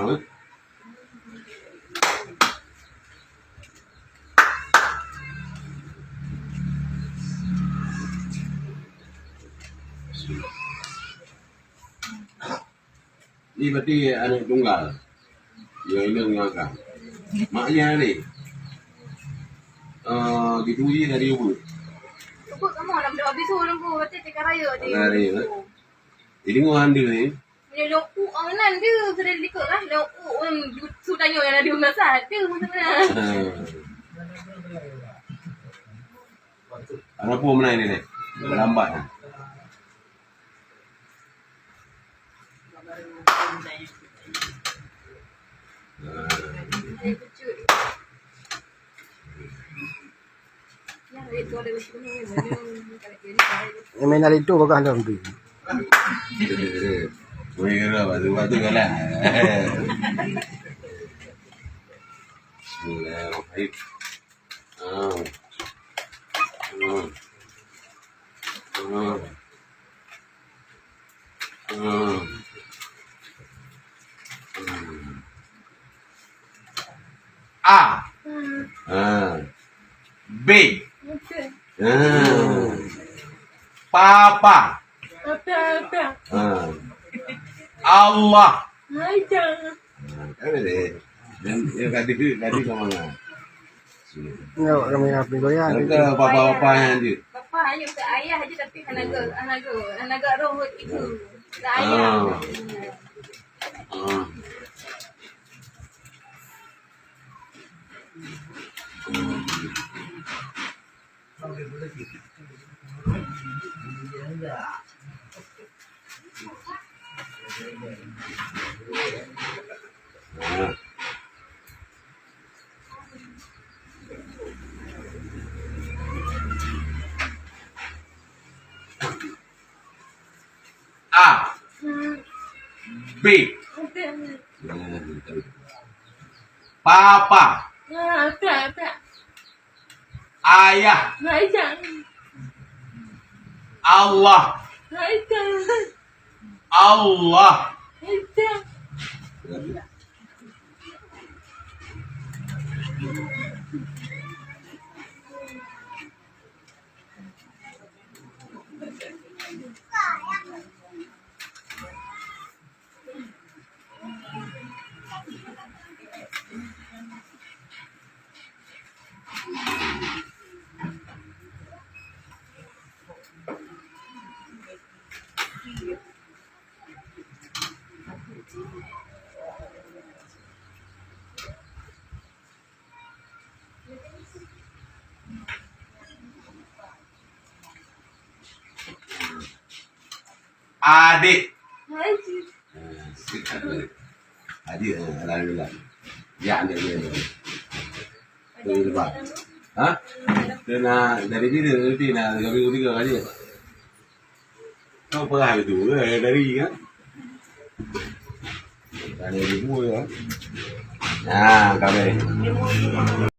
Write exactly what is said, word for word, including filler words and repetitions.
Ni berarti aneuk tunggal. Nyang inong nyang akang. Mak nyan ni. Eh, gitu je dari ubit. Ubit kamu nak berdoa bisu nunggu, berarti tika raya di. Tika raya, eh? Jadi ngau ande ni. Meunyoe lôn u angan dia sudah likot lah, lôn u, em, su tanyoe nyang ada masa tu sebenarnya. Ha. Ada apa menai ni, ni? Lambat ni. Yang main hari tu kau kan dah mungkin. Boleh kira batu-batu kan lah. Bismillahirrahmanirrahim. Ah. Ah. Ah. Ah. Ah. A. Ah. B. Ah. Papa. Ah. Allah. Ah, kan boleh. Dan dia tadi, tadi sama lah. Tengok kami api goyang. Ada papa-papa yang dia. Papa hanya untuk ayah je, tapi hana go, hana go, hana go roh itu. Untuk ayah. Ah. Ah. A. B. Papa. Ayah. Allah. Allah. Adik. Adik, eh, alhamdulillah. Ya, adik dia. Tu lepas. Ha? Dia nak dari bila nanti nak tiga minggu tiga kali. Kau perah itu, eh, dari kan? Dari ibu ya. Nah, kami.